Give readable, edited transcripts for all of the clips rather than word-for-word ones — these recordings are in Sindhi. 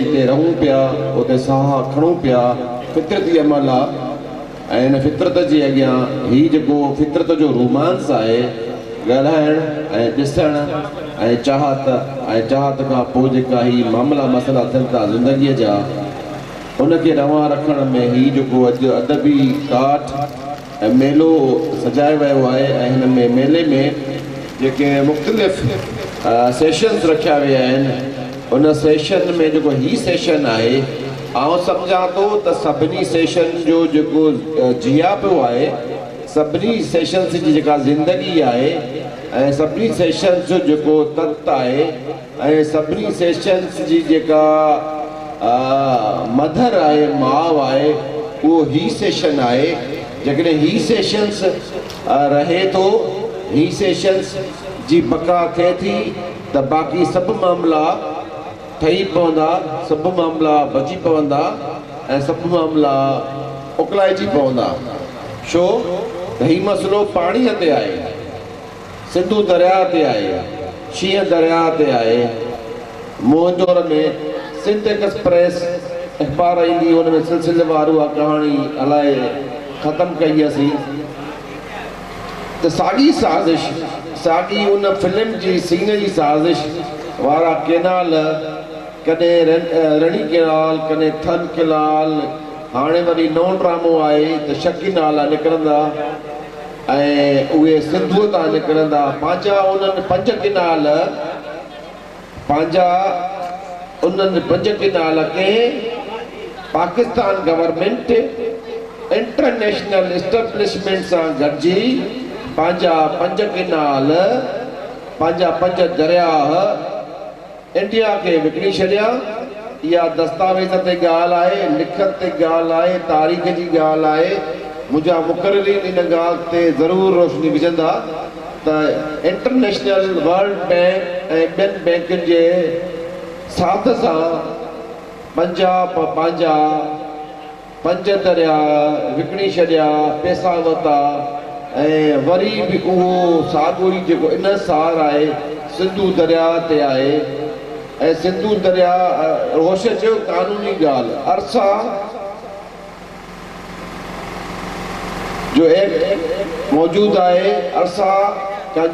جتي رهون پيا، اتي ساهه کڻون پيا، فطرتي عمل آ ۽ ان فطرت جي اڳيان هي جيڪو فطرت جو رومانس آهي، ڳالهائڻ ۽ ڏسڻ ۽ چاهت ۽ چاهت کان پوء جيڪا هي معاملا مسئلا ٿين ٿا زندگيء جا، ان کي روان رکڻ ۾ هي جيڪو اڄ ادبي ڪاٺ ۽ ميلو سجايو ويو آهي ۽ هن ۾ ميلي ۾ جيڪي مختلف سيشنز رکيا ويا آهن ان سيشن ۾ جيڪو هي سيشن آهي آئون سمجهان ٿو ته سڀني سيشن جو جيڪو جياپو آهي سڀني سيشنز جي جيڪا زندگي آهي ۽ سڀني سيشنز جو جيڪو تت آهي ۽ سڀني سيشنز جي جيڪا مڌر آهي، ماء آهي، اهو هي سيشن آهي. جيڪڏهن هي سيشنز رهي ٿو، هي سيشنز جي بقا ٿئي ٿي ته باقي سڀ معاملا ٺهي پوندا، سڀ معاملا بچي پوندا ۽ سڀ معاملا اڪلائجي پوندا. ڇو ته هي مسئلو پاڻيء تي آهي. سنڌو درياء تي آهي، شينهن درياء تي آهي. موهنجور ۾ سنڌ ايڪسپريس اخبار ايندي ان ۾ سلسليوار اها ڪهاڻي هلائي ختم ڪئي هئسين ته ساڳي سازش، ساڳي ان فلم جي سين جي سازش وارا ڪينال، ڪڏهن رڻي ڪينال، ڪڏهن ٿل ڪينال، هاڻي وري نئون ڊرامو آهي ته شڪينال نڪرندا. ۽ اهي سنڌوء تان نڪرندا، پنهنجا انهن پنج ڪنال، پنهنجا انهن پنج ڪنال ڪنهن پاڪستان گورنمينٽ، انٽرنيشنل اسٽيبلشمينٽ سان گڏجي پنهنجا پنج ڪنال، پنهنجا پنج درياهه، انڊيا کي وڪڻي ڇڏيا. اها دستاويز تي ڳالهه آهي، لکت تي ڳالهه آهي، تاريخ جي ڳالهه آهي. منهنجا مقررين ان ڳالهه تي ضرور روشني وجهندا ته انٽرنيشنل ورلڊ بئنڪ ۽ ٻين بئنڪن جي ساٿ سان پنجاب پنهنجا پنج درياء وڪڻي ڇڏيا، پئسا ورتا ۽ وري به اهو ساڳيو ئي جيڪو انحصار آهي سنڌو درياء تي آهي ۽ سنڌو درياء روش چيو قانوني ڳالهه ارسا جو ايڪٽ موجود آهي، ارسا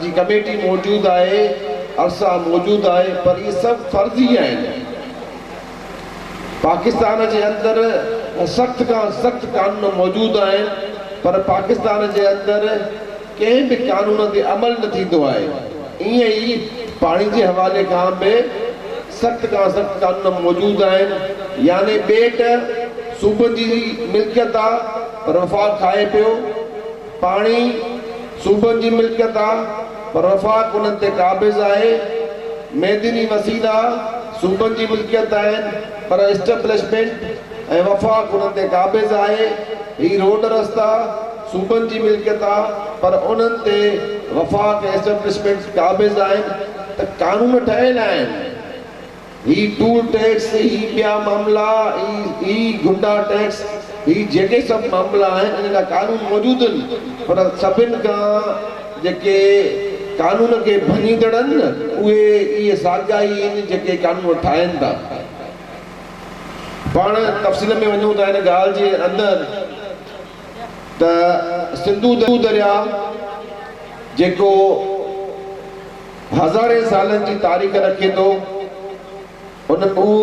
جي ڪميٽي موجود آهي، ارسا موجود آهي پر اهي سڀ فرضي آهن. پاڪستان جي اندر سخت کان سخت قانون موجود آهن پر پاڪستان جي اندر ڪنهن به قانون تي عمل نه ٿيندو آهي ائين ئي پاڻي جي حوالي کان به سخت کان سخت قانون موجود آهن يعني ٻيٽ صوبن جي ملڪيت آ پر وفاق کائي پيو پاڻي صوبن جي ملڪيت آ پر وفاق انهن تي قابض آهي، معدني وسيلا صوبن جي ملڪيت آهن پر اسٽيبلشمينٽ ۽ وفاق انهن تي قابض آهي، هي روڊ رستا صوبن جي ملڪيت آ پر انهن تي وفاق ۽ اسٽيبلشمينٽ قابض آهن ته قانون ٺهيل آهن. هي ٽول ٽيڪس، هي ٻيا معاملا، هي گنڊا ٽيڪس، هي جيڪي سڀ معاملا آهن ان لاء قانون موجود آهن پر سڀن کان جيڪي قانون کي ڀڃيندڙ آهن نه اهي اهي ساڳيا ئي آهن جيڪي قانون ٺاهين ٿا. پاڻ تفصيل ۾ وڃون ٿا ان ڳالهه جي اندر ته سنڌو درياء جيڪو هزارين سالن جي تاريخ رکي ٿو. ان اهو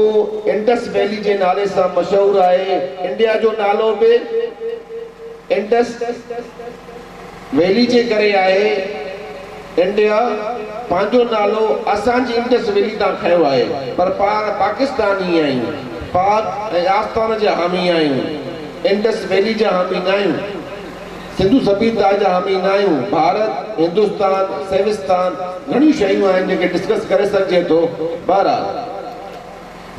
انڊس ويلي جي نالي سان مشهور آهي. انڊيا جو نالو به انڊس ويلي جي ڪري آهي. انڊيا پنهنجو نالو اسان جي انڊس ويلي تان کنيو آهي پر پاڻ پاڪستاني آهيون. پاڪ ۽ آستان جا حامي آهيون. انڊس ويلي جا حامي ناهيون. سنڌو سڀيتا جا حامي ناهيون، ڀارت، هندستان، سيوستان گهڻيون شيون آهن جيڪي ڊسڪس ڪري سگهجي ٿو، بهرحال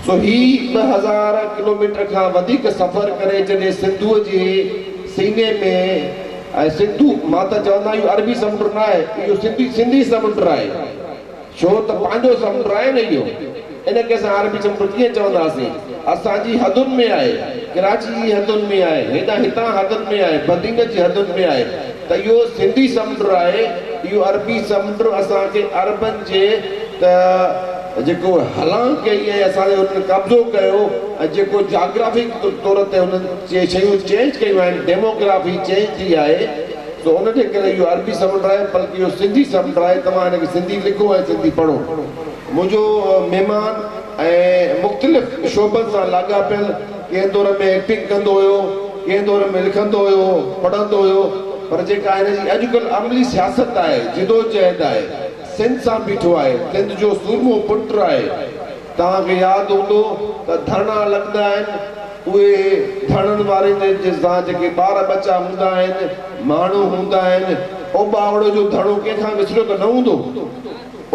سو هي 2000 ڪلوميٽر کان وڌيڪ سفر ڪري جڏهن سنڌوء جي سيني ۾ ۽ سنڌو مان ته چوندو آهيان اهو عربي سمنڊ ناهي اهو سنڌي سنڌي سمنڊ آهي. ڇو ته پنهنجو سمنڊ آهي نه اهو. ان کي اسان عربي سمنڊ ڪيئن چونداسين؟ اسان جي حدن ۾ آهي، ڪراچي جي حدن ۾ آهي، هيڏانهن هتان حدن ۾ آهي، بدين جي حدن ۾ آهي ته اهو سنڌي سمنڊ آهي، اهو عربي سمنڊ اسان کي عربن جي ته جيڪو هلان ڪئي ۽ اسان تي انهن قبضو ڪيو ۽ جيڪو جاگرافي طور تي انهن شيون چينج ڪيون آهن، ڊيموگرافي چينج ٿي آهي، سو ان جي ڪري اهو عربي سمنڊ آهي بلڪه اهو سنڌي سمنڊ آهي، توهان هن کي سنڌي لکو ۽ سنڌي پڙهو. منهنجو مهمان ۽ مختلف شعبن سان لاڳاپيل ڪنهن دور ۾ ايڪٽنگ ڪندو هيو، ڪنهن دور ۾ لکندو هيو، پڙهندو هيو پر جيڪا هن جي اڄڪلهه عملي سياست آهي، جدوجهد آهي، سنڌ سان بيٺو آهي، سنڌ جو سورمو پٽ آهي. توهان کي ياد هوندو ته ڌرڻا لڳندا آهن، اهي ڌرڻن وارن جي سان جيڪي ٻار ٻچا هوندا آهن، ماڻهو هوندا آهن، اوٻاوڙو جو ڌرڻو ڪنهن کان وسريو ته نه هوندو،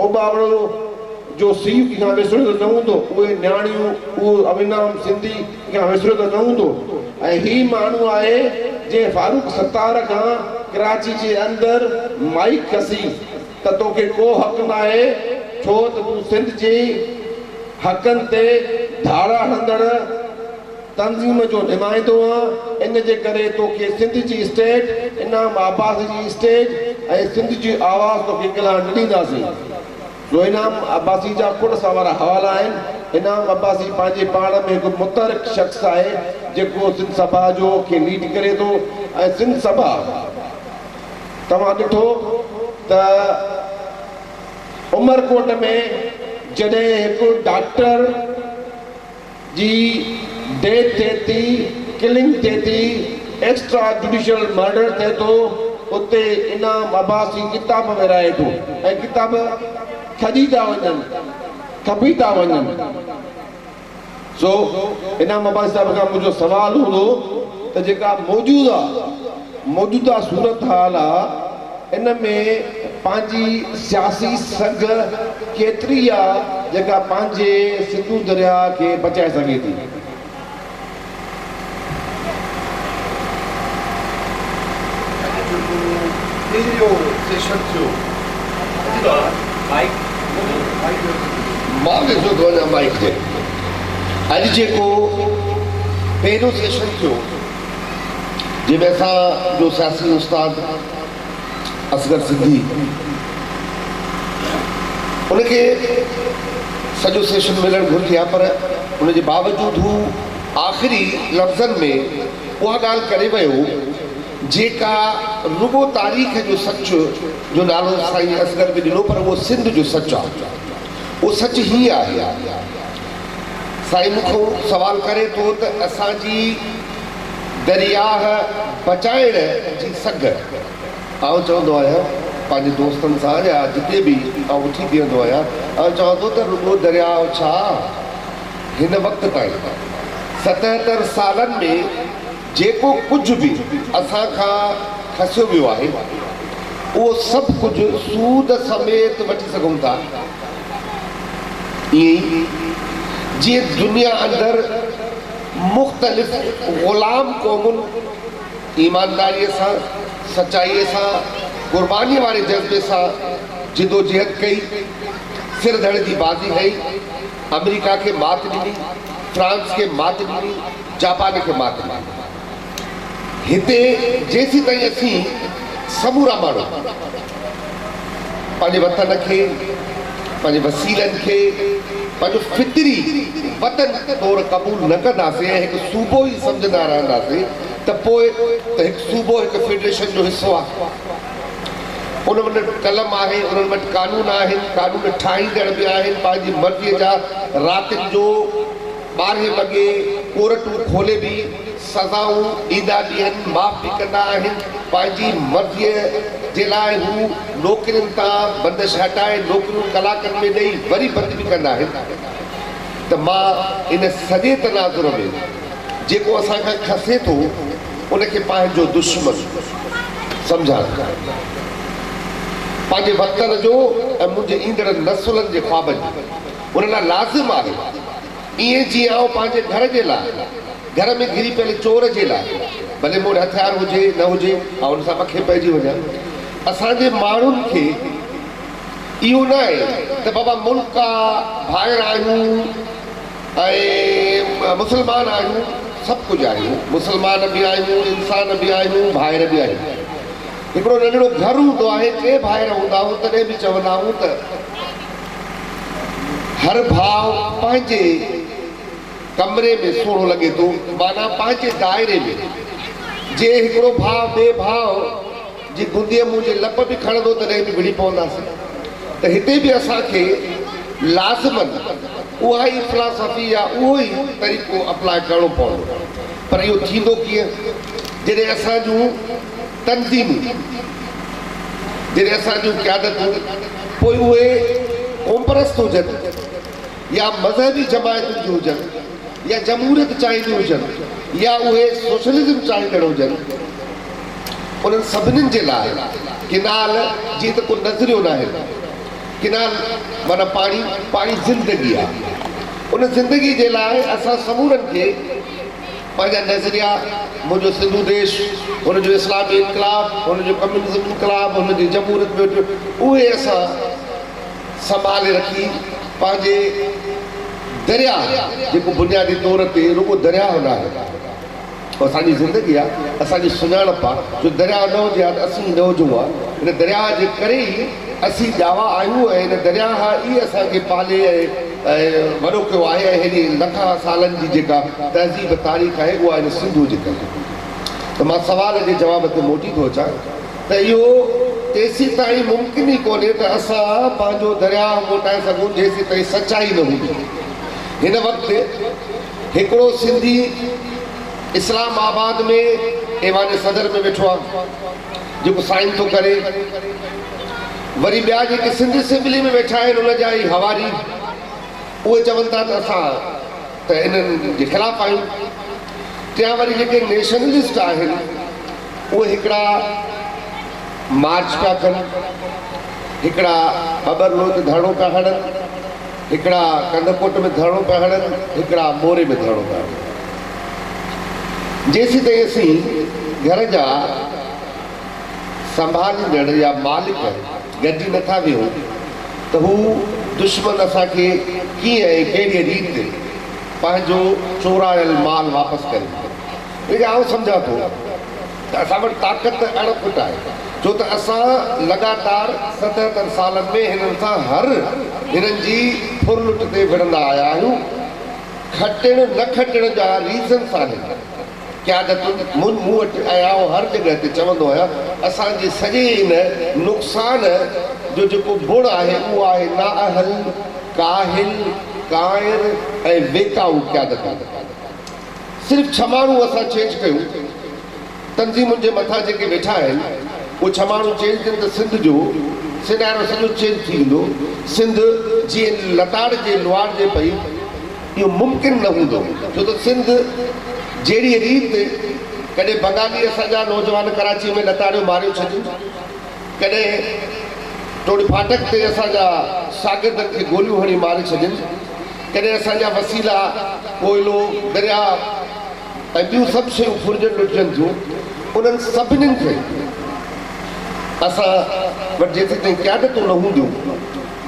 اوٻاوڙو جو سيء ڪنهن کان وسريو ته نه هوندو، اهي نياڻيون، اهو اوينام سنڌي ڪنهن کان وسريو ته نه هوندو ۽ هي ماڻهو آهي جنهن فاروق ستار کان ڪراچي جي اندر مائيڪ کسي ته توکي ڪو حق ناهي ڇو ته تون سنڌ جي حقن تي ڌاڙا هڻندڙ تنظيم جو نمائندو آن ان جي ڪري توکي سنڌ جي اسٽيج انعام عباسي جي اسٽيج ۽ سنڌ جي آواز توکي ڳالهائڻ نه ڏينداسين. سو انعام عباسي جا کوڙ سوارا حوالا آهن. انعام عباسي پنهنجي پاڻ ۾ هڪ متحرڪ شخص آهي جيڪو سنڌ سڀا جو کي ليڊ ڪري ٿو ۽ سنڌ سڀا توهان ڏٺو ته عمرڪوٽ ۾ جڏهن هڪ ڊاڪٽر جي ڊيٿ ٿئي ٿي، ڪلنگ ٿئي ٿي، ايڪسٽرا جوڊيشل مرڊر ٿئي ٿو، اتي انعام عباسي ڪتاب ورهائي ٿو ۽ ڪتاب کڄي ٿا وڃن، کپي ٿا وڃن. سو انعام عباسي صاحب کان منهنجو سوال هوندو ته جيڪا موجوده موجوده صورتحال آ ان ۾ پنهنجي سياسي سگهه ڪيتري آ جيڪا پنهنجي سنڌو درياء کي بچائي سگهي ٿي؟ اڄ جيڪو پهريون سيشن ٿيو مان ويٺو ٿو وڃان مائيڪ تي. اڄ جيڪو پهريون سيشن ٿيو جنهن ۾ اسان جو سياسي استاد اصغر سنڌي ان کي سڄو سيشن ملڻ گهرجي ها پر ان جي باوجود هو آخري لفظن ۾ اها ڳالهه ڪري ويو جيڪا رڳو تاريخ جو سچ جو نالو سائين اصغر به ڏنو پر اهو سنڌ جو سچ آ. اهو سچ هيئن آهي. سائين مون کان سوال ڪري ٿو ته اسان جي درياهه بچائڻ جي سگهه. آئون چوندو آهيان پنهنجي دوستن سان يا جتي به آئون اٿي بيهندو آهيان آئون چوان ٿو ته رڳو درياهه ڇا هن وقت تائين 77 سالن ۾ جيڪو ڪجهه به اسان کان کسيو ويو آهي، اهو سڀ ڪجهه سود سميت وٺي سگهون ٿا. ائين ئي جيئن دنيا اندر مختلف غلام قومن ايمانداريء سان، سچائيء سان، قربانيء واري جذبي سان جدوجهد ڪئي، سر ڌڙ جي بازي هنئي، آمريڪا کي مات ڏني، فرانس کي مات ڏني، جاپان کي مات ڏني. هتي جيسيتائين اسين سمورا ماڻهو پنهنجي وطن کي، پنهنجي وسيلن کي پنهنجو فطري وطن طور قبول نه ڪنداسين ۽ هڪ صوبو ئي سمجهندا رهنداسين ته پوء ته هڪ صوبو هڪ فيڊريشن جو حصو آهي. ان وٽ قلم آهي، انهن وٽ قانون آهن، قانون ٺاهيندڙ به آهن، پنهنجي مرضيء جا راتين جو ٻارهين وڳي ڪورٽون کولي به سزائون ڏيندا به آهن، معاف به ڪندا آهن، پنهنجي مرضيء جي لاء هو نوڪرين تان بندش هٽائي نوڪريون ڪلاڪن ۾ ڏئي وري بند به ڪندا آهن ته مان ان سڄي تناظر ۾ جيڪو اسان کان کسي ٿو ان کي پنهنجو دشمن سمجهان ٿو، پنهنجي وطن جو ۽ منهنجي ايندڙ نسلن جي خوابن جو. ان لاء لازم آهي ائين جيئن آئون پنهنجي گهر جي لاء، گهر ۾ گهري پيل چور جي لاء، ڀلي مون وٽ هٿيار هجي نه هجي، آئون ان سان مکي پئجي وڃان. اسان جي ماڻهن کي اهو نه آهي ته بابا ملڪ آ، ڀائر آهيون ۽ مسلمان آهيون، سڀ ڪجهه آهيون، مسلمان به آهيون، انسان به آهيون، ڀائر به آهيون. هڪڙو ننڍڙو گهر هوندو آهي، ٽي ڀائر هوندا آهيون، تڏهن به چوندا آهيون ته. هر ڀاء پنهنجي ڪمري ۾ سهڻو لڳي ٿو، معنيٰ پنهنجي دائري ۾. جي هڪڙو ڀاء ٻئي ڀاء جي گنديء منهنجي لپ به کڻندو تڏهن به وڙهي پونداسين. ته هتي به اسان کي لازماً اها ئي فلاسافي يا اهو ئي طريقو اپلاء ڪرڻو پوندو. پر اهو ٿيندو ڪيئن؟ جڏهن اسان جون تنظيمون، جڏهن اسان جون قيادتون، پوء اهي قومپرست هجن يا مذهبي جماعتن جون هجن يا جمهوريت چاهينديون هجن يا اهي سوشلزم چاهيندڙ هجن، انهن سڀنين جي لاء ڪينال جيئن ته ڪو نظريو ناهن. ڪينال معنيٰ پاڻي، پاڻي زندگي آ. ان زندگي جي لاء اسان سمورن کي پنهنجا نظريا، منهنجو سنڌو ديش، هن جو اسلامي انقلاب، هن جو ڪميونزم انقلاب، هن جي جمهوريت ۾ اهي اسان سنڀالي رکي پنهنجي درياهه جيڪو بنيادي طور تي رڳو درياهه ناهي، اهو اسان جي زندگي آهي، اسان جي سڃاڻپ آهي، جو درياهه نه هجي ها ته اسين نه هجون ها، هن درياهه جي ڪري ئي اسين ڄاوا آهيون ۽ هن درياهه ئي اسان کي پالي ۽ وڏو ڪيو آهي ۽ هيڏي لکها سالن جي جيڪا تهذيب تاريخ آهي اها هن سنڌوء جي ڪري. ته مان سوال جي جواب تي موٽي ٿو اچان. ته اهو تيسيتائين ممڪن ئي ڪونهي ته اسان پنهنجو درياهه موٽائي سگهون جيسيتائين سچائي نه هوندي. هن وقت هڪڙو سنڌي اسلام آباد ۾ ايوان صدر ۾ ويٺو آهي جيڪو سائن ٿو ڪري، وري ٻيا جيڪي سنڌ اسيمبلي ۾ ويٺا آهن ان جا ئي حواري اهي چون ٿا ته اسان ته انهن جي خلاف آهيون. ٽيان وري جيڪي نيشنلسٽ آهن اهي هڪڙا مارچ پيا ڪن، هڪڙا ٻٻرلوء تي ڌرڻو پيا هڻن، هڪڙا ڪنڌڪوٽ ۾ ڌرڻو پيا هڻن، هڪڙا موري ۾ ڌرڻو پيا هڻن. جيسيتائين اسين گهر جا سنڀاليندڙ يا مالڪ گڏجي نٿا ويهون ته هو دشمن اسان کي ڪيئن ۽ ڪهڙيء ريت پنهنجو چورايل مال واپس ڪري ڏيندو. ليڪن آئون سمجهان ٿو ته اسان وٽ طاقت اڻ کٽ آهي، ڇو ته اسان لڳاتار 77 سالن ۾ هنن سان هر هنن جي ڦرلٽ تي وڙهندا آيا آهيون. کٽڻ نه کٽڻ جا ريزنس آهن. قيادتن مون وٽ ۽ آئون هر جڳهه تي چوندو آهيان اسان جي سڄي ان نقصان جو جيڪو بڻ آهي اهو آهي نااهل، ڪاهل، ڪانئر ۽ ويڪائو قيادتون. صرف ڇهه ماڻهو اسان چينج ڪيون، تنظيمن جي مٿان جيڪي ويٺا آهن اهي ڇهه ماڻهو چينج ٿين ته سنڌ جو سيناريو سڄو چينج ٿي ويندو، سنڌ جيئن لتاڙجي لوئاڙجي پئي اهو ممڪن نه هوندو، ڇو ته سنڌ جهڙيء ريت ڪڏهن بنگالي اسان جا نوجوان ڪراچيء ۾ لتاڙيو ماريو ڇڏين، ڪڏهن ٽوڙي ڦاٽڪ تي اسان جا شاگردن کي گوليون هڻي ماري ڇڏين، ڪڏهن اسان جا وسيلا، ڪوئلو، درياء ۽ ٻيون سڀ شيون ڦرجن لٽجن ٿيون، انهن سڀنين کي اسان وٽ جيسيتائين قيادتون نه هونديون،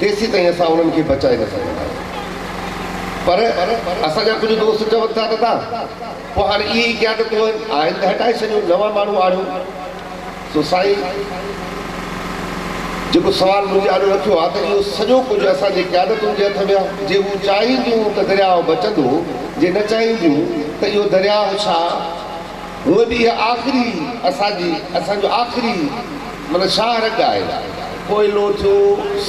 تيسيتائين اسان انهن کي بچائي نه سگهنداسين. پر اسان جا ڪجهه دوست چون ٿا ته دا پوء هاڻي اهي ئي قيادتون آهن ته هٽائي ڇڏيو، نوان ماڻهو آڻيو. سو سائين جيڪو سوال منهنجي آڏو رکيو آهي ته اهو سڄو ڪجهه اسان جي قيادتن جي هٿ ۾ آهي، جي هو چاهينديون ته درياهه بچندو، جي نه چاهينديون ته اهو درياهه ڇا هونء به اها آخري اسان جي اسان جو آخري معنيٰ شاهه رڳ آهي. ڪوئلو ٿيو،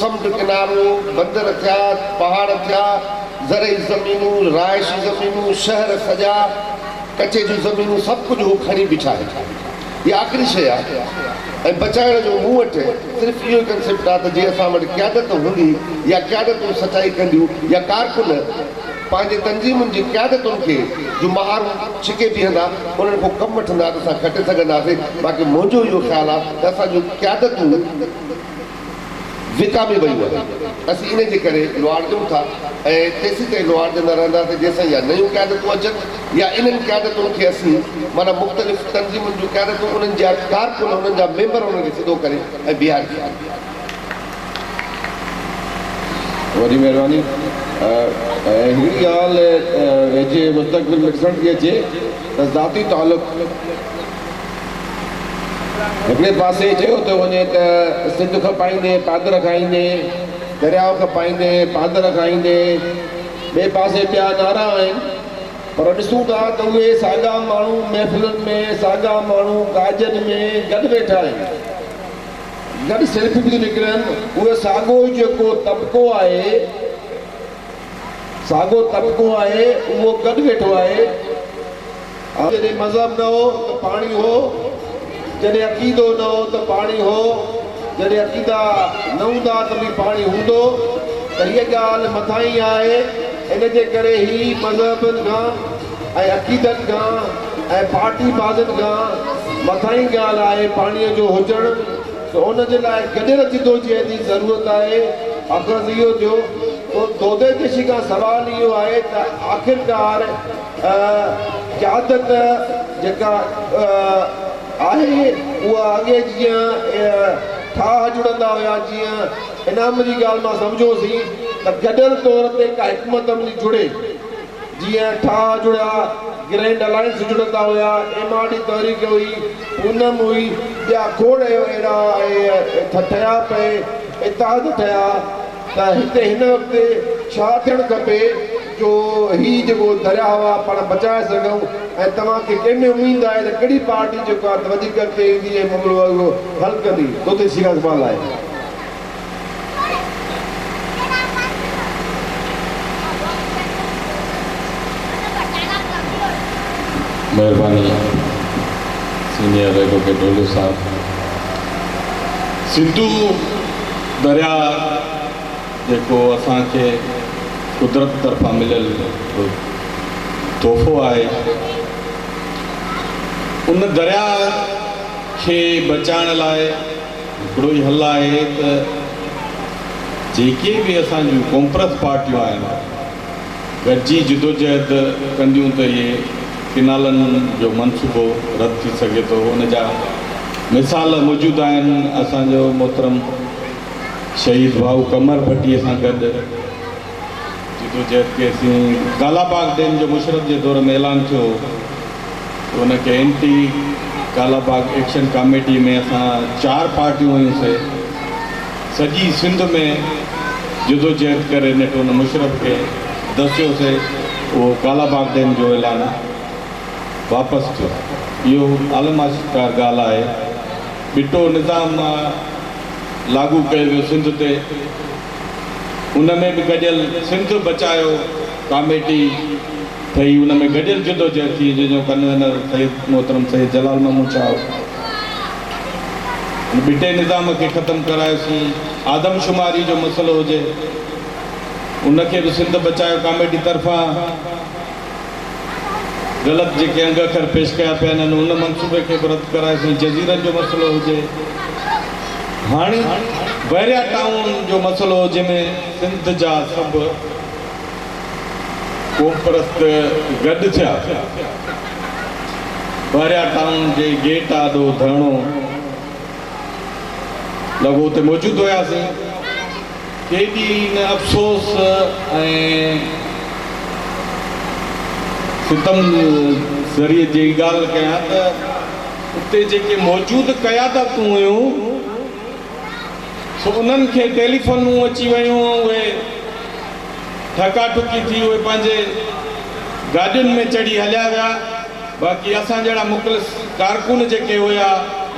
سمنڊ ڪنارو، بندر ٿيا، پهاڙ ٿيا، زرعي زمينون، رهائشي زمينون، شهر سڄا، ڪچي جون زمينون سڀ ڪجهه هو کڻي بيٺا آهن. هيء آخري شيء آهي ۽ بچائڻ جو مون وٽ صرف اهو ئي ڪنسيپٽ آهي ته جي اسان وٽ قيادت هوندي يا قيادتون سچائي ڪنديون يا ڪارڪن پنهنجي تنظيمن جي قيادتن کي جون مهارون ڇڪي بيهندا انهن کان ڪم وٺندا ته اسان کٽي سگهنداسين باقي منهنجو اهو خيال آهي ته اسان جون قيادتون وڪامي ويون آهن. اسين ان جي ڪري لوئاڙجون ٿا ۽ تيسيتائين لوئاڙجندا رهنداسين جيسين يا نيون قيادتون اچن يا انهن قيادتن کي اسين معنيٰ مختلف تنظيمن جون قيادتون انهن جا ڪارڪن انهن جا ميمبر انهن کي سڌو ڪري ۽ بيهاري ڇڏين. وڏي مهرباني. ۽ هڪڙي ڳالهه ويجهي مستقبل ۾ ڏسڻ ٿي اچي ته ذاتي تعلق هڪڙي پاسي چيو ٿو وڃي ته سنڌ کپائيندين پادر کائيندين. درياء کپائيندي، پاندر کائيندي، ٻئي پاسي ٻيا نعرا آهن پر ڏسون ٿا ته اهي ساڳا ماڻهو محفلن ۾، ساڳا ماڻهو گاجن ۾ گڏ ويٺا آهن، گڏ سيلفيون به ٿيون نڪرن، اهي ساڳو ئي جيڪو طبقو آهي، ساڳو طبقو آهي اهو گڏ ويٺو آهي. جڏهن مذهب نه هو ته پاڻي هو، جڏهن عقيدو نه هو ته پاڻي هو، جڏهن عقيدا نه هوندا ته به پاڻي هوندو ته هيء ڳالهه مٿاهين آهي، ان جي ڪري هي مذهبن کان ۽ عقيدن کان ۽ پارٽي بازين کان مٿاهين ڳالهه آهي پاڻيء جو هجڻ، سو ان جي لاء گڏيل جدوجهد جي ضرورت آهي. اخذ اهو ٿيو ته دودي ديشي کان سوال اهو آهي ته آخرڪار قيادت جيڪا آهي اها اڳي جيئن ٺاهه جڙندا هيا جيئن انعام جي ڳالهه مان سمجهوسين ته گڏيل طور تي ڪا حڪمت عملي جڙي جيئن ٺاهه جڙيا گرينڊ الائنس جڙندا هيا ايم آر ڊي تحريڪ هئي پونم هئي ٻيا کوڙ اهڙا ٺهيا پئي اتحاد ٺهيا ته هتي هن وقت ڇا ٿيڻ کپي جو هي جيڪو درياهه آ پاڻ بچائي سگهون ۽ توهان کي ڪنهن ۾ اميد آهي ته ڪهڙي پارٽي جيڪو آ ته وڌيڪ اڳتي ايندي ۽ معاملو اهو حل ڪندي تو تي سيکارڻ سوال آهي. مهرباني سينيئر ايڊووڪيٽ ڍوليو صاحب. سنڌو درياء جيڪو اسان کي قدرت طرفان مليل هڪ تحفو آهي، ان درياء کي بچائڻ لاء هڪڙو ئي حل آهي ته جيڪي به اسان جون قومپرست پارٽيون آهن گڏجي جدوجهد ڪنديون ته اهي ڪينالن جو منصوبو رد ٿي سگهي ٿو. ان جا مثال موجود آهن. اسان جو محترم شهيد ڀائو قمر ڀٽي سان گڏ جدوجهد ڪئيسين. ڪالاباغ ڊيم جو مشرف جي دور ۾ اعلان ٿيو هو ته ان کي اينٽي ڪالاباغ ايڪشن ڪاميٽي ۾ اسان چار پارٽيون هيون سي سڄي سنڌ ۾ جدوجهد ڪري نيٺ ان مشرف کي دسيوسي اهو ڪالاباغ ڊيم جو اعلان واپس ٿيو. اهو عالم آشڪار ڳالهه آهي. ٻٽو نظام لاڳو ڪيو ويو سنڌ تي ان ۾ به گڏيل سنڌ بچايو ڪاميٽي ٺهي ان ۾ گڏيل جدوجهد ٿي جنهن جو ڪنوينر سيد محترم سيد جلال محمود شاهه هو. ان ٻٽي نظام کي ختم ڪرايوسين. آدمشماري جو مسئلو هجي ان کي به سنڌ بچايو ڪاميٽي طرفان غلط جيڪي انگ اکر پيش ڪيا پيا وڃن ان منصوبي کي به رد ڪرايوسين. جزيرن جو مسئلو هجي هاڻي بحريا ٽائون جو مسئلو جنهن ۾ سنڌ جا سڀ قومپرست گڏ ٿيا. بحريا ٽائون جي گيٽ آڏو ڌرڻو لڳو اتي موجود هياسين. ڪيڏي نه افسوس ۽ ستم ظريف جي ڳالهه ڪيان ته اتي جيڪي موجود قيادتون هيون سو انهن کي ٽيليفونون اچي ويون اهي ٺڪا ٺڪي ٿي اهي پنهنجي گاڏين ۾ چڙهي هليا ويا باقي اسان جهڙا مخلص ڪارڪن جيڪي هيا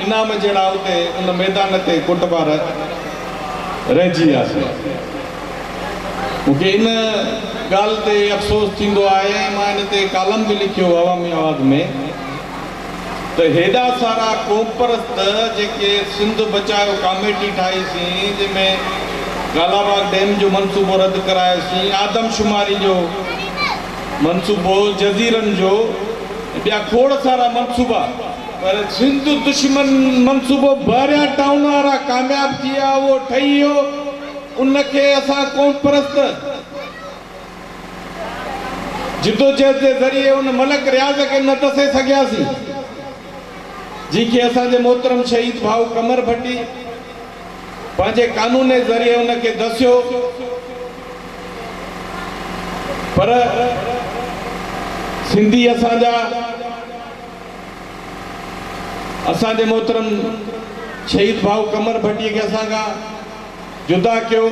انعام جهڙا اتي ان ميدان تي ڪٽبا رهجي وياسين. مون کي ان ڳالهه تي افسوس ٿيندو آهي ۽ مان ان تي ڪالم به لکيو عوامي آواز ۾ ته هيڏا سارا قومپرست جيڪي سنڌ بچايو ڪاميٽي ٺاهي سين جنهن ۾ ڪالاباغ ڊيم جو منصوبو رد ڪرايوسين، آدمشماري جو منصوبو، جزيرن جو ۽ ٻيا کوڙ سارا منصوبا پر سنڌ دشمن منصوبو بحريا ٽائون وارا ڪامياب ٿي ويا اهو ٺهي ويو ان کي اسان قومپرست جدوجهد جي ذريعي ان ملڪ رياض کي نه دسي سگهياسين، جنهن کي اسان جي محترم شهيد ڀائو قمر ڀٽي پنهنجي قانون ذريعي ان کي دسيو، پر سنڌي اسان جا اسان جي محترم شهيد ڀائو قمر ڀٽي کي اسان کان. جدا ڪيو.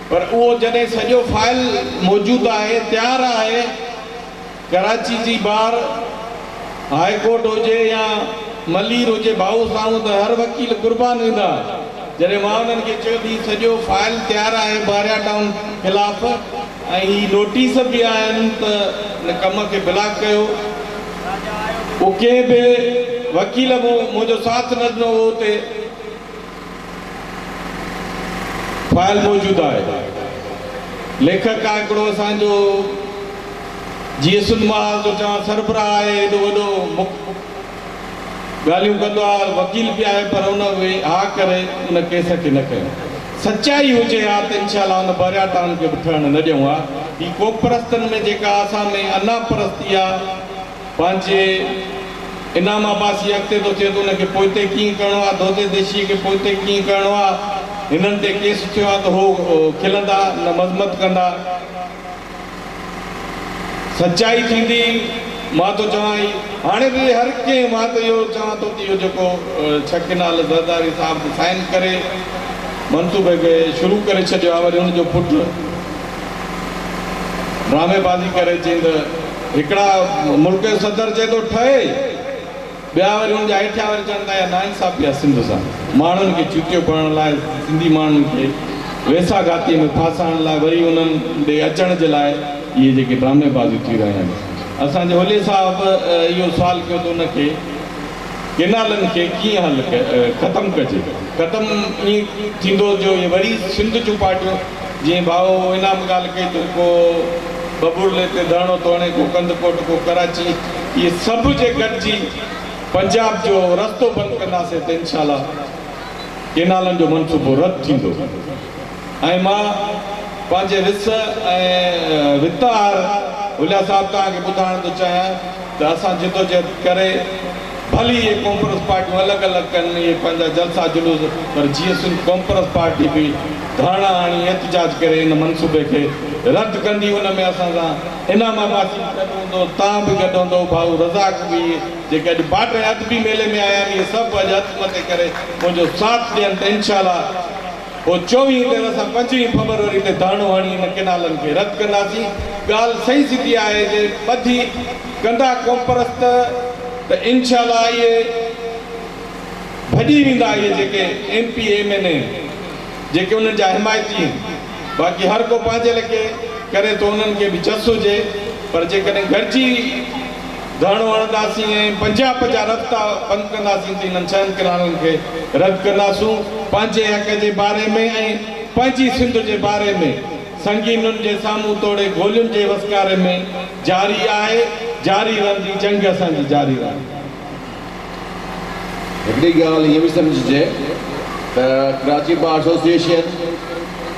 پر اهو جڏهن سڄو فائل موجود آهي، تيار آهي، ڪراچي جي بار هاء ڪورٽ هجي يا ملير هجي، ڀائو سامهون ته هر وڪيل قربان ويندا. جڏهن مان انهن کي چيو ته هي سڄو فائل تيار آهي بحريا ٽائون خلاف ۽ هي نوٽيس به آهن ته ان ڪم کي بلاڪ ڪيو، پوء ڪنهن به وڪيل منهنجو ساٿ نه ڏنو. اهو اتي فائل موجود آهي. ليکڪ آهي هڪڙو اسان جو جيئي سنڌ محاذ جو چوان سربراهه آهي، ايڏو وڏو ڳالهيون ڪندو آهي، وڪيل به آهي، پر ان به ها ڪري ان ڪيس کي نه کنيو. سچائي هجي ها ته انشاء الله ان بحريا ٽائون کي به ٺهڻ نه ڏيون ها. هي قومپرستن ۾ جيڪا اسان ۾ انا پرستي آهي، پنهنجي انعام عباسي اڳتي ٿو ٿئي ته ان کي پوئتي ڪيئن ڪرڻو آهي، دودي ديشيء کي پوئتي ڪيئن ڪرڻو آهي. هنن تي ڪيس ٿيو آهي ته هو کلندا نه مذمت ڪندا. سچائي ٿيندي مان ٿو چوان هي هاڻي به هر ڪنهن مان ته اهو چوان ٿو ته اهو جيڪو 6 ڪينال زرداري صاحب سائن ڪري منصوبي کي شروع ڪري ڇڏيو آهي، وري ان جو پٽ ڊرامي بازي ڪري چئي ته هڪڙا ملڪ جو صدر چئي ٿو ٺهي، ٻيا وري ان جا هيٺيان وري چون ٿا اها ناانصافي آهي سنڌ سان، ماڻهن کي چوتيو بڻائڻ لاء، سنڌي ماڻهن کي ويساهه گهاتيء ۾ ڦاسائڻ لاء، وري انهن ڏي اچڻ جي لاء اهي جيڪي ڊرامي بازيون ٿي رهيون آهن. اسان جي هولي صاحب اهو سوال ڪيو ته ان کي ڪينالن کي ڪيئن حل ختم ڪجي؟ ختم ائين ٿيندو جو اهي وري سنڌ جون پارٽيون، جيئن ڀائو انعام ڳالهه ڪئي ته ڪو ٻٻرلي تي ڌرڻو ٿو هڻي، ڪو ڪنڌڪوٽ، ڪو ڪراچي، اهي سڀ جي گڏجي پنجاب جو رستو بند ڪنداسين ته انشاء الله ڪينالن جو منصوبو رد ٿيندو. ۽ مان پنهنجي وس ۽ وت آهر هوليا صاحب توهان کي ٻڌائڻ ٿو چاهيان ته اسان جدوجهد ڪري ڀلي اهي قومپرست پارٽيون الڳ الڳ ڪن اهي پنهنجا جلسا جلوس، پر جيئي سنڌ قومپرست پارٽي به ڌرڻا هڻي احتجاج ڪري ان منصوبي کي رد ڪندي. ان ۾ اسان سان انعام عباسي به گڏ هوندو، توهان به گڏ هوندؤ، ڀائو رزاق به، جيڪي اڄ باڊهه ۽ ادبي ميلي ۾ آيا آهن، اهي سڀ اڄ هٿ مٿي ڪري منهنجو ساٿ ڏين ته انشاء الله پوء 24 تي اسان 25 فبروري تي ڌرڻو هڻي ان ڪينالن کي رد ڪنداسين. ڳالهه صحيح سڌي آهي، جي ٻڌي ڪندا قومپرست ته انشاء الله اهي ڀڄي ويندا، اهي جيڪي M P M N A جيڪي انهن جا حمايتي آهن. باقي هر ڪو پنهنجي ليکي ڪري ٿو، انهن کي به جس هجي، پر جيڪڏهن گڏجي ڌرڻو هڻنداسين ۽ پنجاب جا رستا بند ڪنداسين ته انهن 6 ڪئنالن کي رد ڪنداسون. پنهنجي حق جي باري ۾ ۽ پنهنجي سنڌ جي باري ۾ سنگينن جي سامهون توڙي گولين جي وسڪاري ۾ جاري آهي، جاري رهندي، جنگ اسان جي جاري رهندي. هڪڙي ڳالهه هيئن به سمجهجي ته ڪراچي بار ايسوسيئيشن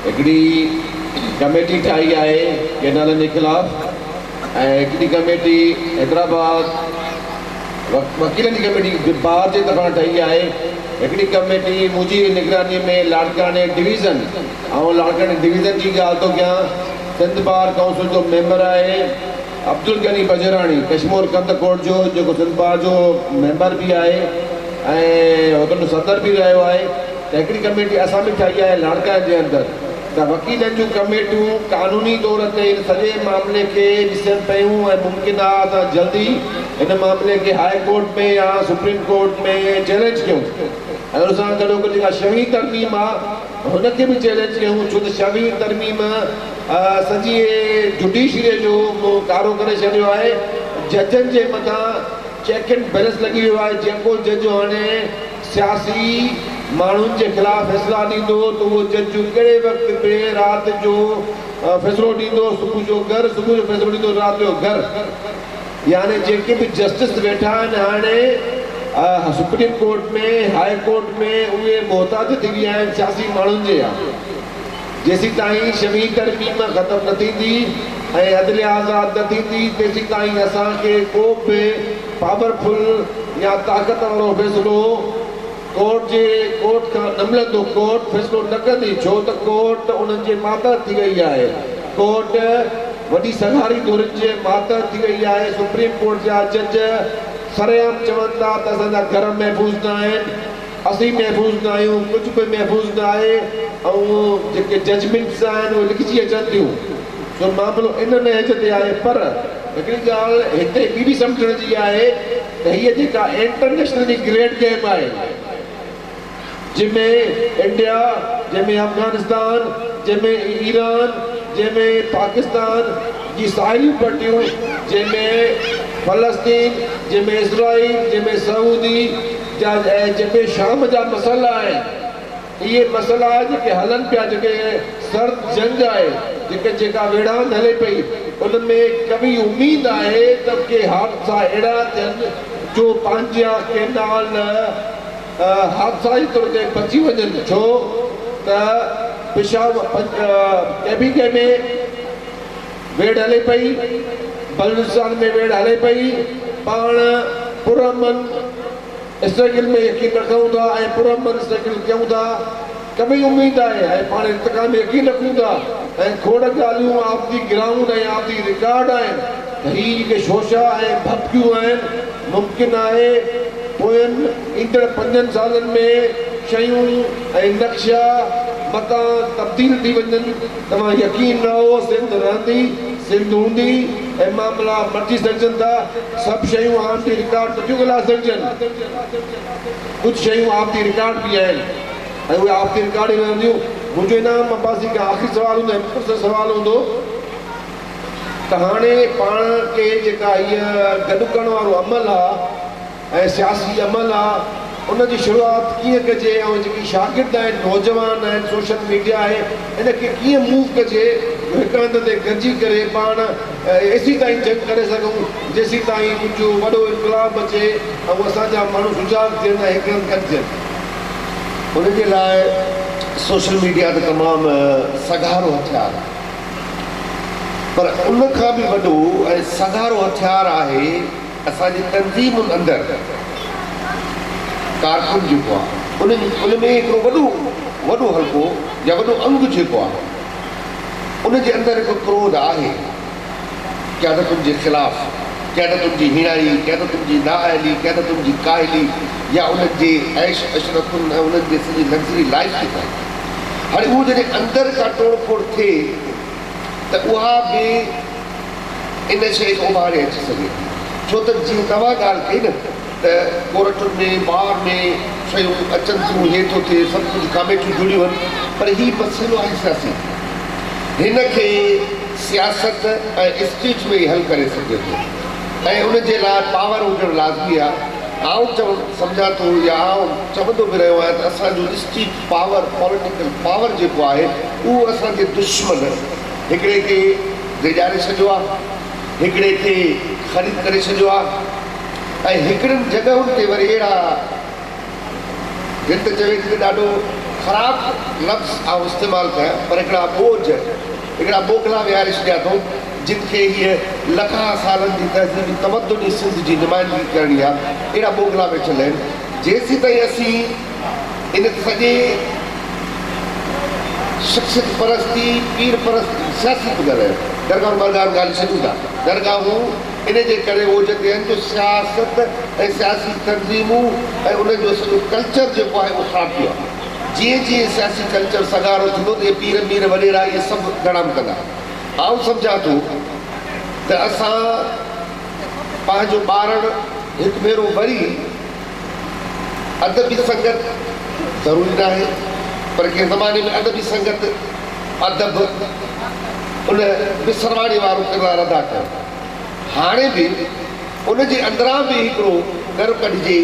هڪڙي ڪميٽي ٺاهي آهي ڪئنالن جي خلاف ۽ هڪڙي ڪميٽي حيدرآباد وڪيلن جي ڪميٽي بار جي طرفان ٺهي آهي، هڪڙي ڪميٽي منهنجي نگراني ۾ لاڙڪاڻي ڊويزن، آئون لاڙڪاڻي ڊويزن جي ڳالهه ٿو ڪيان، سنڌ بار ڪائونسل جو ميمبر آهي عبدالغني بجراڻي ڪشمور ڪنڌڪوٽ جو، جيڪو سنڌ بار جو ميمبر به آهي ۽ هتان جو صدر به رهيو آهي، ته هڪڙي ڪميٽي اسان به ٺاهي آهي لاڙڪاڻي جي اندر ته وڪيلن جون ڪميٽيون قانوني طور تي ان سڄي معاملي کي ڏسن پيون ۽ ممڪن آهي اسان جلدي هن معاملي کي هاء ڪورٽ ۾ يا سپريم ڪورٽ ۾ چئلينج ڪيون ۽ ان سان گڏوگڏ جيڪا ڇويهين ترميم آهي هن کي به چئلينج ڪيون، ڇو ته ڇويهين ترميم سڄي جڊيشريء جو منهن ڪارو ڪري ڇڏيو آهي، ججن جي مٿان چيڪ اينڊ بيلنس لڳي ويو آهي، جيڪو جج هاڻي سياسي ماڻهن جي خلاف فيصلا ڏيندو ته اهو جج ڪهڙي وقت به رات جو فيصلو ڏيندو صبح جو گهر، صبح جو فيصلو ڏيندو رات جو گهر، يعني جيڪي به جسٽس ويٺا آهن هاڻي سپريم ڪورٽ ۾ هاء ڪورٽ ۾ اهي محتاج ٿي ويا آهن سياسي ماڻهن جي. جيسين تائين ڇويهين ترميم ختم نه ٿيندي ۽ عدليه آزاد نه ٿيندي تيسين تائين اسان کي ڪو به پاورفل يا طاقت وارو فيصلو ڪورٽ جي ڪورٽ کان نه ملندو، ڪورٽ فيصلو نه ڪندي، ڇو ته ڪورٽ انهن جي ماتحت ٿي وئي آهي، ڪورٽ وڏي سگهاري ڌرين جي ماتحت ٿي وئي آهي، سپريم ڪورٽ جا جج سرعام چون ٿا ته اسان جا گهر محفوظ نه آهن. اسين محفوظ نه آهيون، ڪجهه به محفوظ نه آهي ۽ جيڪي ججمينٽس آهن اهي لکجي اچن ٿيون. سو معاملو ان نهج تي آهي. پر هڪڙي ڳالهه هتي ٻي به سمجهڻ جي آهي ته هيء جيڪا انٽرنيشنلي گريٽ گيم آهي، جنهن ۾ انڊيا، جنهن ۾ افغانستان، جنهن ۾ ايران، جنهن ۾ پاڪستان جي ساحليون پٽيون، جنهن ۾ فلسطين، جنهن ۾ اسرائيل، جنهن ۾ سعودي جا ۽ جنهن ۾ شام جا مسئلا آهن. اهي مسئلا جيڪي هلن پيا، جيڪي سرد جنگ آهي، جيڪي جيڪا ويڙهاند هلي پئي، ان ۾ قوي اميد آهي ته ڪي حادثا اهڙا ٿين جو پنهنجا ڪينال حادثائي طور تي بچي وڃن، ڇو ته پشاور ڪي پي ڪي ۾ ويڙهه هلي پئي، بلوچستان ۾ ويڙهه هلي پئي، پاڻ پرامن اسٽرگل ۾ يقين رکون ٿا ۽ پرامن اسٽرگل ڪيون ٿا، قوي اميد آهي ۽ پاڻ ارتقا ۾ يقين رکون ٿا ۽ کوڙ ڳالهيون off the ground ۽ off the record آهن ته هي جيڪي شوشا ۽ ڀڀڪيون آهن ممڪن آهي پوين ايندڙ 5 سالن ۾ شيون ۽ نقشا متان تبديل ٿي وڃن. توهان يقين نه هو سنڌ رهندي، سنڌ هوندي ۽ معاملا مٽجي سگهجن ٿا. سڀ شيون آف the record نٿيون ڳالهائي سگهجن، ڪجهه شيون آف the record به آهن ۽ اهي آف the record ئي رهنديون. منهنجو انعام عباسي کان آخري سوال هوندو ۽ مختصر سوال هوندو ته هاڻي پاڻ کي جيڪا هيء گڏ ڪرڻ وارو عمل آ ۽ سياسي عمل آ ان جي شروعات ڪيئن ڪجي ۽ جيڪي شاگرد آهن، نوجوان آهن، سوشل ميڊيا آهي ان کي ڪيئن موو ڪجي جو هڪ هنڌ تي گڏجي ڪري پاڻ ايسي تائين جنگ ڪري سگهون جيسي تائين ڪجهه وڏو انقلاب اچي ۽ اسان جا ماڻهو سجاڳ ٿين ۽ هڪ هنڌ گڏجن. ان جي لاء سوشل ميڊيا ته تمام سگهارو هٿيار آهي پر ان کان به وڏو ۽ سگهارو هٿيار آهي اسان جي تنظيمن اندر ڪارڪن جيڪو آهي ان ان ۾ هڪڙو وڏو وڏو حلقو يا وڏو انگ جيڪو آهي ان جي اندر هڪ ڪروڌ آهي قيادتن جي خلاف، قيادتن جي هيڻائي، قيادتن جي نااهلي، قيادتن جي ڪاهلي يا انهن جي عيش عشرتن ۽ انهن جي سڄي لگزري لائيف جيڪا آهي. هاڻي اهو جڏهن اندر کان ٽوڙ ڦوڙ ٿئي ته اها به ان شيء کي اڀاري اچي سگهي ٿي. ڇو ته جيئن توهان ڳالهه ڪئي نه ته ڪورٽن ۾ بار ۾ شيون اچن ٿيون، هي ٿو ٿئي، سڀ ڪجهه ڪاميٽيون جڙيون آهن پر هي مسئلو آهي سياسي. هن کي سياست ۽ اسٽريٽ ۾ ئي حل ڪري سگهجي ٿو ۽ ان جي لاء پاور هجڻ لازمي آهي. آئون چوڻ سمجهان ٿو يا آئون چوندو به رهيو آهيان ته اسان جو اسٽريٽ پاور، پوليٽيڪل پاور جيڪو آهي اهو اسان جي دشمن هڪڙي کي ڊيڄاري ڇڏيو آهي، هڪڙي کي خريد ڪري ڇڏيو آهي ۽ هڪڙين جڳهن تي وري اهڙا دل ته چوي ٿي ته ڏاڍو خراب لفظ آئون استعمال ڪيان پر هڪڙا ٻوجهه، هڪڙا ٻوگهلا ويهاري ڇڏيا اٿئون جن کي هيء لکها سالن جي تهذيبي تمدني سنڌ جي نمائندگي ڪرڻي آهي، اهڙا ٻوگهلا ويٺل آهن. جيسيتائين اسين ان سڄي شخصيت پرستي، پير پرستي، سياسي ٿو ڳالهايان، درگاهن مرگاهن ڳالهه ڇڏيون ٿا، درگاهون ان جي ڪري اوج تي آهن جو سياست ۽ سياسي تنظيمون ۽ انهن جو سڄو ڪلچر جيڪو آهي اهو خراب ٿي ويو آهي. جيئن جيئن سياسي ڪلچر سگهارو ٿيندو ته اهي پير مير وڏيرا اهي سڀ دڙام ڪندا. آئون سمجهان ٿو ته اسان پنهنجو ٻارڻ هڪ ڀيرو وري ادبي سنگت ضروري ناهي پر ڪنهن زماني ۾ ادبي سنگت ادب ان به سرواڻي وارو ڪردار ادا ڪيو. هاڻي به ان جي اندران به هڪڙو ڳر ڪڍجي،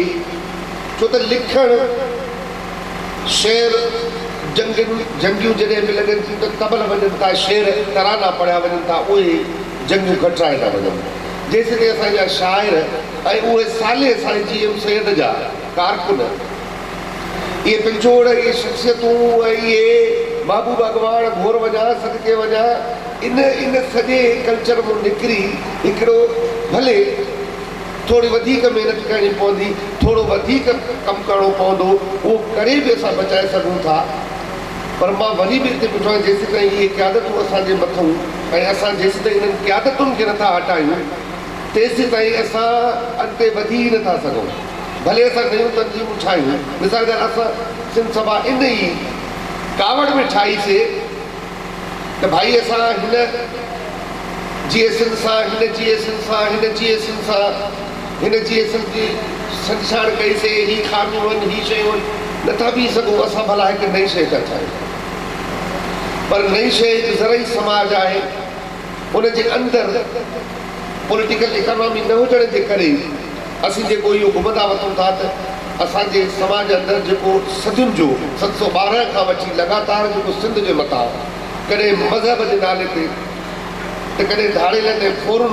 ڇو ته لکڻ، شعر، جنگين، جنگيون جڏهن به لڳن ٿيون ته طبل وڄن ٿا، شعر، ترانا پڙهيا وڃن ٿا، اهي جنگيون کٽرائي ٿا وڃن. جيسيتائين اسان جا شاعر ۽ اهي صالح سائين جي ايم سيد جا ڪارڪن، اهي پنجوڙ، اهي شخصيتون ۽ اهي محبوب اڳواڻ گهور وڃان، صدقي وڃان، ان ان سڄي ڪلچر مون نڪري هڪڙو ڀلي ٿوري وڌيڪ محنت ڪرڻي پوندي، ٿورو وڌيڪ ڪم ڪرڻو پوندو، اهو ڪري به اسان بچائي سگهون ٿا. پر مان وري به هتي بيٺو آهيان، جيسيتائين اهي قيادتون اسان جي مٿئون ۽ اسان جيسيتائين انهن قيادتن کي نٿا هٽايون، تيسيتائين اسان اڳتي وڌي ئي نٿا سگهون. ڀلي اسان نيون تنظيمون ٺاهيون، مثال طور اسان سنڌ سڀا ان ئي ڪاوڙ ۾ ٺاهيسي ته ڀائي اسان هن جيئي سنڌ سان، هن جيئي سنڌ سان، هن جيئي سنڌ سان، هن جيئي سنڌ جي ڇنڊڇاڻ ڪئيسي، هي خاميون آهن، هي شيون آهن، نٿا بيهي سگهون، اسان ڀلا هڪ نئين شيء ٿا ٺاهيون. پر نئين شيء هڪ زرعي سماج آهي، ان جي اندر پوليٽيڪل اڪانامي نه هجڻ جي ڪري اسين جيڪو اهو گهمندا وتون ٿا ته اسان جي سماج اندر جيڪو صدين جو 712 کان وٺي لڳاتار جيڪو سنڌ جي مٿان ڪڏهن مذهب جي نالي تي ته ڪڏهن ڌاڙيلن ۽ ڦورن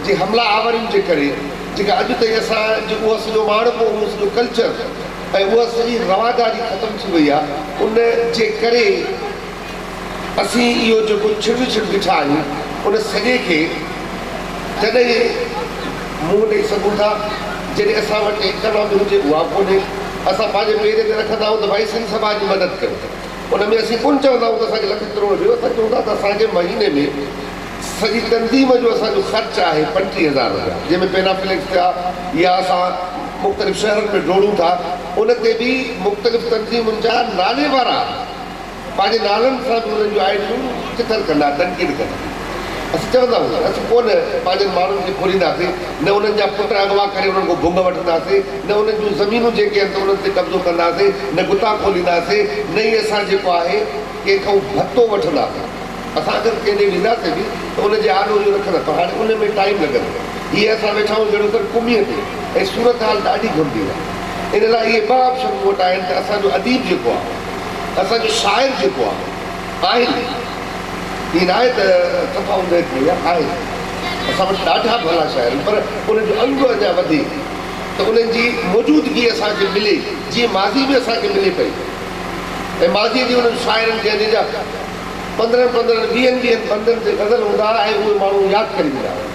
جي حملا آورين جي ڪري جيڪا اڄ تائين اسان جو اهو سڄو ماڻهپو اهو سڄو ڪلچر ۽ اها سڄي رواداري ختم ٿي وئي آهي ان جي ڪري اسين اهو جيڪو ڇڙ وڇڙ بيٺا آهيون ان سڄي کي تڏهن منهن ڏئي سگهون ٿا جڏهن اسان وٽ اڪانامي هجي اها ڪونهي. اسان پنهنجي پير تي رکندا آهيون ته ڀائي سنڌ سڀا جي مدد ڪيو. ان ۾ اسين ڪونه چوندا آهيون ته اسان کي لک ڪروڙ ڏيو، اسان چئون ٿا ته اسان کي مهيني ۾ سڄي تنظيم جو اسان جو خرچ آهي 35,000 رپيا جنهن ۾ پينافليڪس ٿيا يا اسان مختلف شهرن ۾ ڊوڙون ٿا ان تي به مختلف تنظيمن جا نالي وارا پنهنجي نالن سان به انهن جون آئيڊيون چٿر ڪندا، تنقيد ڪندا. اسين چوندا هئون ته اسين ڪونه پنهنجن ماڻهن کي ڦرينداسين، نه انهن جا پٽ اغوا ڪري انهن کان ڀنگ وٺنداسين، نه انهن جون زمينون جيڪي آهن ته انهن تي قبضو ڪنداسين، نه گتا کولينداسين، نه ئي اسان جيڪو آهي ڪنهن کان ڀتو وٺنداسين. اسان اگر ڪنهن ڏي وينداسين به ته ان جي آڏو اهو رکندا پر هاڻي ان ۾ ٽائيم لڳندو. هيء اسان ويٺا آهيون جهڙوڪر ڪميء تي ۽ صورتحال ڏاڍي گنڀير آهي. ان لاء اهي ٻه آپشن مون وٽ آهن ته اسان جو اديب جيڪو آهي، اسان جو شاعر جيڪو آهي، آهن، ائين ناهي ته صفا اوندهه ٿي وئي آهي، آهن، اسان وٽ ڏاڍا ڀلا شاعر آهن پر انهن جو انگ اڃا وڌي ته انهن جي موجودگي اسان کي ملي جيئن ماضي ۾ اسان کي ملي پئي ۽ ماضيء جي انهن شاعرن کي جن جا پندرهن پندرهن ويهن ويهن بندن تي غزل هوندا هئا ۽ اهي ماڻهو ياد ڪري ويندا هئا.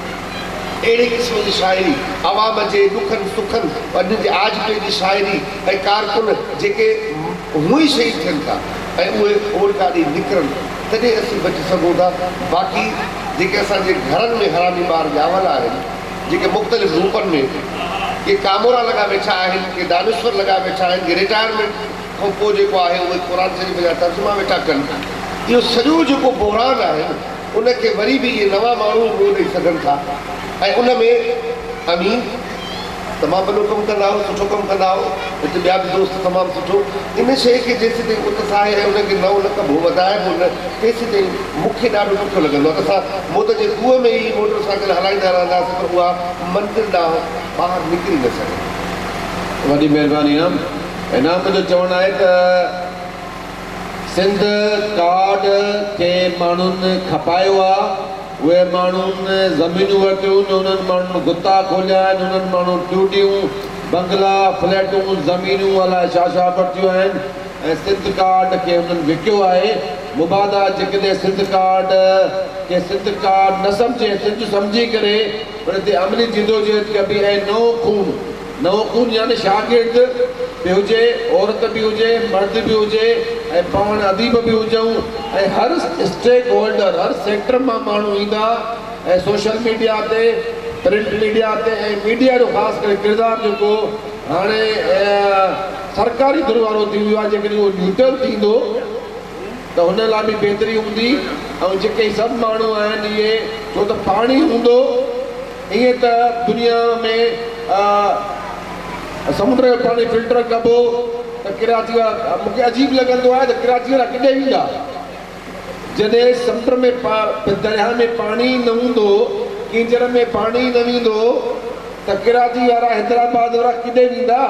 اهڙي قسم جي شاعري، عوام جي ڏکن سکن، انهن جي آجپي جي شاعري ۽ ڪارڪن جيڪي هونء ئي شهيد ٿين ٿا ۽ اهي اوڙڪا ڏئي نڪرن تڏهن اسين بچي سگهون ٿا. باقي جيڪي اسان جي گهرن ۾ حرامي ٻار ڄاول آهن، جيڪي مختلف روپن ۾ ڪي ڪامورا لڳا ويٺا آهن، ڪي دانشور لڳا ويٺا آهن، ڪي رٽائرمينٽ کان پوء جيڪو آهي اهي قرآن شريف جا ترجما ويٺا ڪن، اهو سڄو جيڪو بحران آهي نه ان کي وري به اهي نوان ماڻهو ئي منهن ڏئي سگهن ٿا ۽ ان ۾ اوهين تمام وڏو ڪم ڪندا آهيو، سٺو ڪم ڪندا آهيو، هتي ٻيا به دوست تمام سٺو ان شيء کي جيسيتائين اتساهي ۽ ان کي نئون نه ڪبو، وڌائبو نه، تيسيتائين مون کي ڏاڍو ڏکيو لڳندو آهي ته اسان موت جي کوهه ۾ ئي موٽر سائيڪل هلائيندا رهنداسين پر اها منزل ڏانهن ٻاهر نڪري نه سگهندي. وڏي مهرباني انعام. انعام جو چوڻ آهي ته سنڌ ڪارڊ کي ماڻهن کپايو آ، اهي ماڻهن زمينون ورتيون، انهن ماڻهن گتا کوليا آهن، انهن ماڻهن ٽوڊيون، بنگلا، فليٽون، زمينون الائي ڇا ڇا ورتيون آهن ۽ سنڌ ڪارڊ کي انهن وڪيو آهي. مبادا جيڪڏهن سنڌ ڪارڊ کي سنڌ ڪارڊ نه سمجهي ۽ سنڌ سمجهي ڪري ان تي عملي جدوجهد ڪبي ۽ نئون خون نئون خون يعني شاگرد به هجي، عورت به هجي، مرد به هجي ۽ پاڻ اديب به هجون ۽ هر اسٽيڪ هولڊر، هر سيڪٽر مان ماڻهو ايندا ۽ سوشل ميڊيا تي، پرنٽ ميڊيا تي ۽ ميڊيا جو خاص ڪري ڪردار جيڪو هاڻي سرڪاري ڌر وارو ٿي ويو آهي جيڪڏهن اهو نيوٽرل ٿيندو ته هن لاء به بهتري هوندي ۽ جيڪي سڀ ماڻهو آهن اهي ڇو ته پاڻي هوندو. ائين ته دنيا ۾ سمنڊ جو پاڻي فلٽر ڪبو ته ڪراچي وارا مون کي عجيب لڳندو آهي ته ڪراچي وارا ڪڏهن ويندا جڏهن سمنڊ ۾ درياهه ۾ پاڻي ئي نه هوندو ڪينجهر ۾ پاڻي ئي نه ويندو ته ڪراچي وارا حيدرآباد وارا ڪڏهن ويندا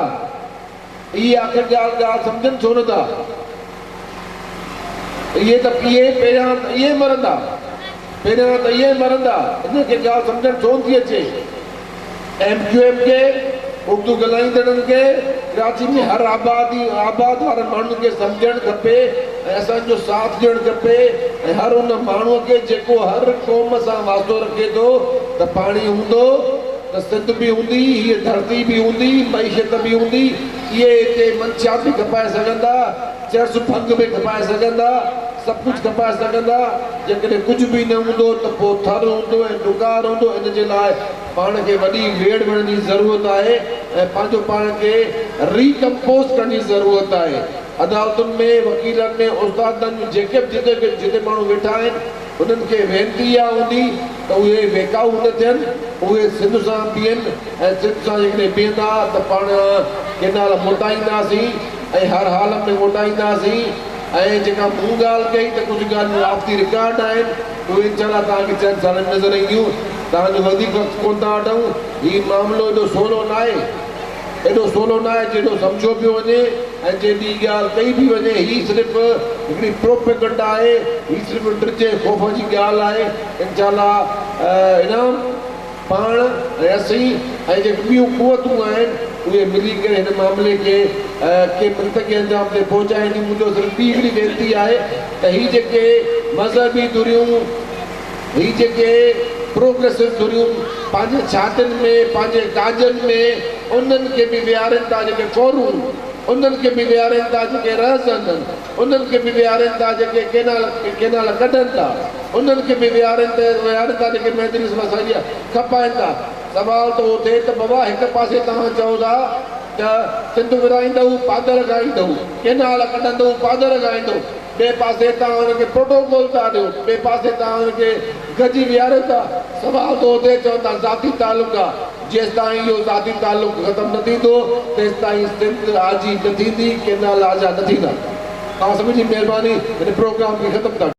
اهي آخر ڳالهه ڳالهه سمجهن ڇو نٿا؟ اهي ته اهي پهريان ته اهي مرندا، پهريان ته اهي مرندا، انهن کي ڳالهه سمجهڻ ڇو نٿي اچي؟ ايم ڪيو ايم کي، اردو ڳالهائيندڙن کي، ڪراچي ۾ هر آبادي آباد وارن ماڻهن کي سمجهڻ کپي ۽ اسان جو ساٿ ڏيڻ کپي ۽ هر ان ماڻهوء کي جيڪو هر قوم سان واسطو رکي ٿو ته پاڻي هوندو ته سنڌ به هوندي، هيء ڌرتي به هوندي، معيشت به هوندي، اهي هتي منشيات به کپائي سگهندا، چرس ڀنگ به کپائي سگهندا، سڀ ڪجهه کپائي سگهندا، جيڪڏهن ڪجهه به نه هوندو ته پوء ٿر هوندو ۽ ڏڪار هوندو، ان جي لاء پاڻ کي وڏي ويڙهه وڙهڻ جي ضرورت آهي. ۽ پنهنجو پاڻ کي ري ڪمپوز ڪرڻ جي ضرورت آهي. عدالتن ۾، وڪيلن ۾، استادن ۾ جيڪي به جتي جتي ماڻهو ويٺا آهن، انهن کي وينتي اها هوندي ته اهي ويڪائو نه ٿين، اهي سنڌ سان بيهن ۽ سنڌ سان جيڪڏهن بيهندا ته پاڻ ڪينال موٽائينداسين ۽ هر حال ۾ موٽائينداسين ۽ جيڪا مون ڳالهه ڪئي ته ڪجهه ڳالهيون آف the record آهن، اهي انشاء الله توهان کي چئن سالن ۾ نظر اينديون. توهان جو وڌيڪ وقت ڪونه ٿا وٺون. هي معاملو ايڏو سولو ناهي. ايڏو سولو ناهي جيڏو سمجهيو پيو وڃي ۽ جيڏي ڳالهه ڪئي پئي وڃي. هي صرف هڪڙي پروپيگنڊا آهي، هي صرف ڊڄ ۽ خوف جي ڳالهه آهي. انشاء الله انعام پاڻ ۽ اسين ۽ جيڪي ٻيون قوتون آهن اهي ملي ڪري هن معاملي کي ڪنهن منطقي انجام تي پهچائينديون. منهنجو صرف ٻي هڪڙي وينتي آهي ته هي جيڪي مذهبي ڌريون، هي جيڪي پروگريسو ڌريون پنهنجي ڇاتين ۾ پنهنجي ڪاڄن ۾ انهن کي به ويهارين ٿا جيڪي ڦورون انهن کي به ويهارين ٿا جيڪي رهزن انهن کي به ويهارين ٿا جيڪي ڪينال ڪينال ڪڍن ٿا انهن کي به ويهارين ته ويهارين ٿا جيڪي مهدي وسائي کپائين ٿا. سوال ٿو اٿي ته بابا هڪ پاسي توهان چئو ٿا ته سنڌ ورهائيندؤ پادر کائيندؤ ڪينال ڪڍندؤ پادر کائيندؤ ٻئي پاسي توهان ان کي پروٽوڪول ٿا ڏيو، ٻئي پاسي توهان ان کي گڏجي ويهاريو ٿا. سوال ٿو اٿي، چون ٿا ذاتي تعلق آ، جيستائين اهو ذاتي تعلق ختم نه ٿيندو، تيستائين سنڌ آجي نه ٿيندي، ڪينال آجا نه ٿيندا. توهان سڀني جي مهرباني، هن پروگرام کي ختم ٿا ڪيون.